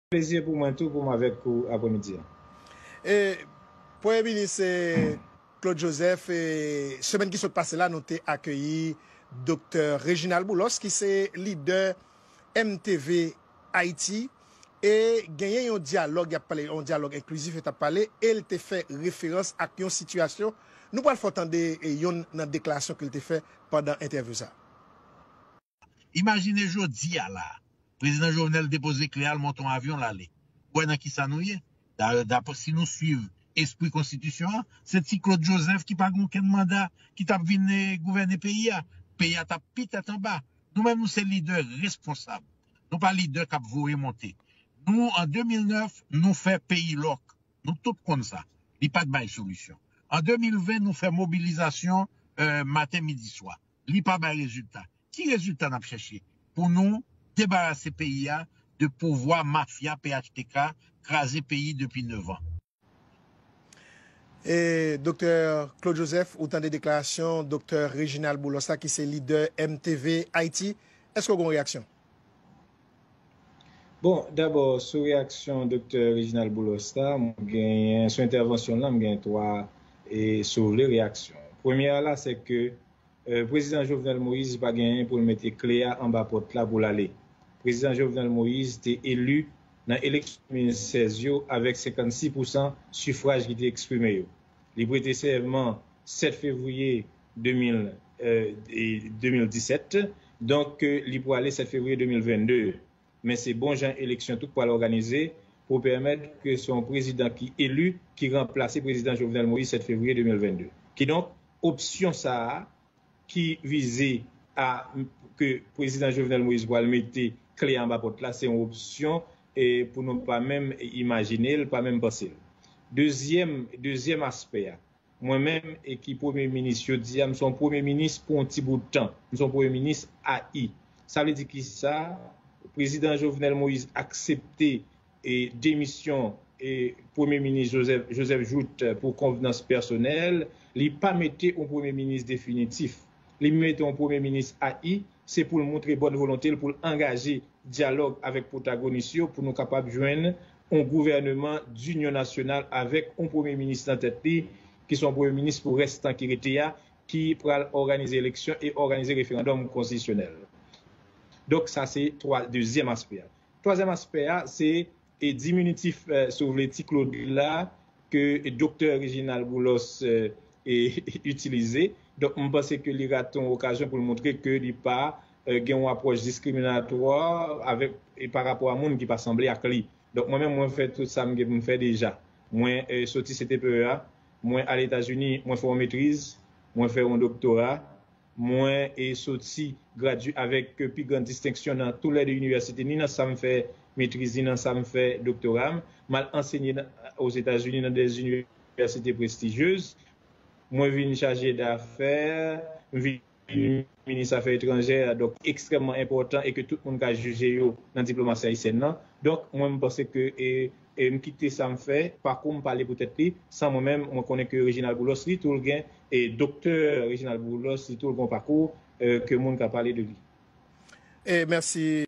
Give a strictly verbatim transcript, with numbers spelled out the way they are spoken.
plezi pou mwen tou pou m avèk ou aprèmidi a. E Premye Minis e, Claude Joseph, e, semèn ki sot pase la, nou te akeyi Doktè Reginald Boulos, ki se lidè M T V Ayiti, e genyen yon dyalòg, y ap pale, yon dyalòg enklizif, yo t ap pale, e l te fè referans ak yon sitiyasyon. Nou pral fè w tande e, yonn nan deklarasyon ke l te fè pandan entèvyou sa a. Imajine jodi a la, Prezidan Jovenel depoze kle a, l monte yon avyon, l ale. Ou wè nan kisa nou ye? Dayè, dapre si nou swiv espri konstitisyon an, se ti Claude Joseph ki pa gen okenn manda ki t ap vin eh, gouvène peyi a. Peyi a t ap pi tèt anba. Nou menm, nou se lidè responsab. Nou pa lidè k ap voye monte. Nou, an de mil nèf, nou fè peyi lòk. Nou tout konn sa. Li pa t bay solisyon. An de mil ven, nou fè mobilizasyon eh, maten, midi, swa. Li pa bay rezilta. Ki rezilta n ap chèche pou nou debarase peyi a de pouvwa mafya P H T K kraze peyi depi nèf an? E Doktè Claude Joseph, ou tande deklarasyon Doktè Reginald Boulos la, ki se lidè M T V Ayiti. Èske w gen yon reyaksyon? Bon, dabò, sou reyaksyon Doktè Reginald Boulos la, m genyen, sou entèvansyon l lan, m gen twa e, si w vle, reyaksyon. Premyè a la, se ke eh, Prezidan Jovenel Moïse pa genyen pou l mete kle a anba pòt la pou l ale. Prezidan Jovenel Moïse te eli nan eleksyon de mil sèz yo avèk senkannsis pousan sifraj ki te eksprime yo. Li prete sèman sèt fevriye de mil, eh, e, de mil disèt, donk eh, li pwale sèt fevriye de mil vennde. Men se bon jan eleksyon tou k pral òganize pou pèmèt ke se yon prezidan ki eli ki ranplase Prezidan Jovenel Moïse sèt fevriye de mil vennde. Kidonk, opsyon sa a ki vize a ke Prezidan Jovenel Moïse pral mete kle a anba pòt la, se yon opsyon e pou nou pa menm imajine l, pa menm panse l. Dezyèm, dezyèm aspè a, mwen menm e ki premye minis jodi a, m se yon premye minis pou yon ti bout tan. M se yon premye minis A I. Sa vle di ki sa? Prezidan Jovenel Moïse aksepte e demisyon e Premye Minis Joseph, Joseph Jouthe pou konvenans pèsonèl, li pa mete yon Premye Minis definitif. Li mete yon Premye Minis A I, se pou l montre bòn volonte l pou l angaje dyalòg avèk pwotagonis yo pou nou kapab jwenn yon gouvèneman dinyon nasyonal avèk yon Premye Minis nan tèt li, ki se yon Premye Minis pou rès tan ki rete a, ki pral òganize eleksyon e òganize referandòm konstitisyonèl. Donk, sa se twa, dezyèm aspè a. Twazyèm aspè a, se e, diminitif, eh, si w vle, ti Claude la, ke Doktè Reginald Boulos eh, e, itilize. Donk, m panse ke li rate yon okazyon pou l montre ke li pa eh, gen yon apwòch diskriminatwa avèk, e, pa rapò a moun ki pa sanble ak li. Donk, mwen menm, mwen fè tout sa m gen pou m fè deja. Mwen eh, soti C T P E a, mwen al Etazini, mwen fè yon metriz, mwen fè yon doktora, mwen e soti gradye avèk pi gran distenksyon nan tou lè de inivèsite, ni nan sa m fè metriz, ni nan sa m fè doktora m. M al ansenye Ozetazini nan de inivèsite prestijyez. Mwen vin chaje dafè, m vin minis afè etranjè, donk ekstrèmman enpòtan e ke tout moun ka jije yo nan diplomasi ayisyèn nan. Donk, mwen, m panse ke e, e m kite sa m fè, pakou m pale poutèt li, san mwen menm, mwen konnen ke Reginald Boulos, li tou l gen, e Doktè Reginald Boulos, li tou l gen yon pakou e, ke moun ka pale de li. E mèsi.